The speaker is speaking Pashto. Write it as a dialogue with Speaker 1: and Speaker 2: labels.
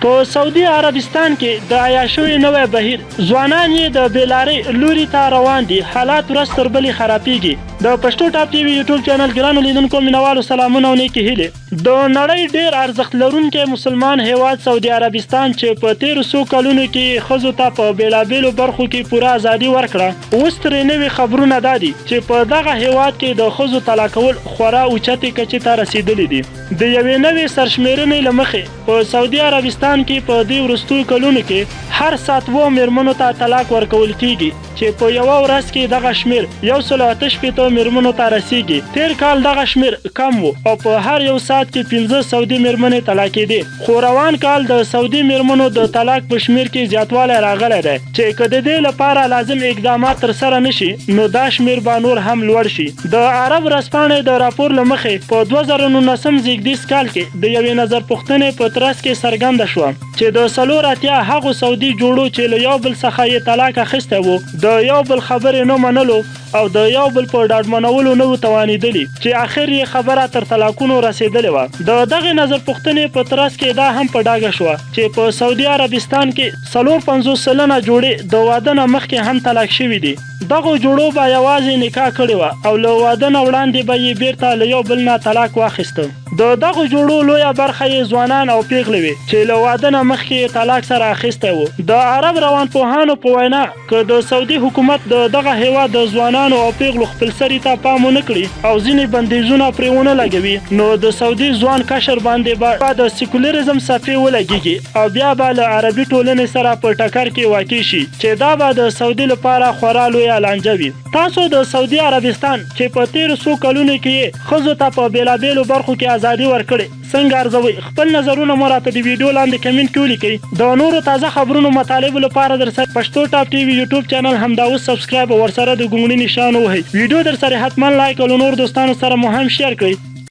Speaker 1: په سعودي عربستان کې د عیاشیو نوی بهیر، ځوانان یې د بې لارۍ لوري ته روان دي، حالات ورځ تر بلې خرابیږي. د پښتو ټاپ ټي وي یوټیوب چینل ګرانو لیدونکو مینوالو سلامونه او نیکې هیلې. د نړۍ ډیر ارزښت لرونکی مسلمان هیواد سعودي عربستان چې په تیرو څو کلونو کې یې ښځو ته په بیلابیلو برخو کې پوره ازادي ورکړه، اوس ترې نوي خبرونه دا دي چې په دغه هیواد کې د ښځو طلاقول خورا اوچتې کچې ته رسیدلي دي. د یوې نوې سرشمېرنې له مخې په سعودي عربستان کې په دې وروستیو کلونو کې هر ساعت اوو مېرمنو ته طلاق ورکول کېږي چې په یوه ورځ کې دغه شمېر 168 مېرمنو ته رسېږي. تېر کال دغه شمېر کم و او په هر یو ساعت کې پنځه سعودي مېرمنې طلاقېدې، خو روان کال د سعودي مېرمنو د طلاق په شمېر کې زیاتوالی راغلی دی چې که د دې لپاره لازم اقدامات ترسره نه شي نو دا شمېر به نور هم لوړ شي. د عرب ورځپاڼې د راپور له مخې په 2019 زېږدیز کال کې د یوې نظر پوښتنې په ترڅ کې څرګنده شوه چې د 84 هغو سعودي جوړو چې له یو بل څخه یې طلاق اخیستی و د یو بل خبرې نه منلو او د یو بل په ډاډمنولو نه وو توانېدلي چې اخر یې خبره تر طلاقونو رسېدلې وه. د دغې نظر پوښتنې په ترڅ کې دا هم په ډاګه شوه چې په سعودي عربستان کې 54% جوړې د واده نه مخکې هم طلاق شوي دي. دغو جوړو به یوازې نکاح کړې وه او له واده نه وړاندې به یې بیرته له یو بل نه طلاق واخیسته. د دغو جوړو لویه برخه یې ځوانان او پیغلې وې چې له واده نه مخکې یې طلاق سره اخیستی و. د عرب روانپوهانو په وینا که د سعودي حکومت د دغه هیواد د ځوانانو او پیغلو خپلسري ته پام ونه کړي او ځینې بندیزونه پرې ونه لګوي نو د سعودي ځوان قشر باندې به د سیکولریزم څپې ولګیږي او بیا به له عربي ټولنې سره په ټکر کې واقع شي چې دا به د سعودي لپاره خورا لویه لانجه وي. تاسو د سعودي عربستان چې په تېرو څو کلونو کې یې ښځو ته په بېلابېلو برخو کې ازادي ورکړې، څنګه ارزوئ؟ خپل نظرونه مو راته د ویډیو لاندې کمنټ کې ولیکئ. د نورو تازه خبرونو مطالبو لپاره درسره پښتو ټاپ ټي وي یوټیوب چینل همدا اوس سبسکرایب او ورسره د ګونګړي نشان ووهئ. ویډیو درسره حتما لایک او له نورو دوستانو سره مو هم شیر کړئ.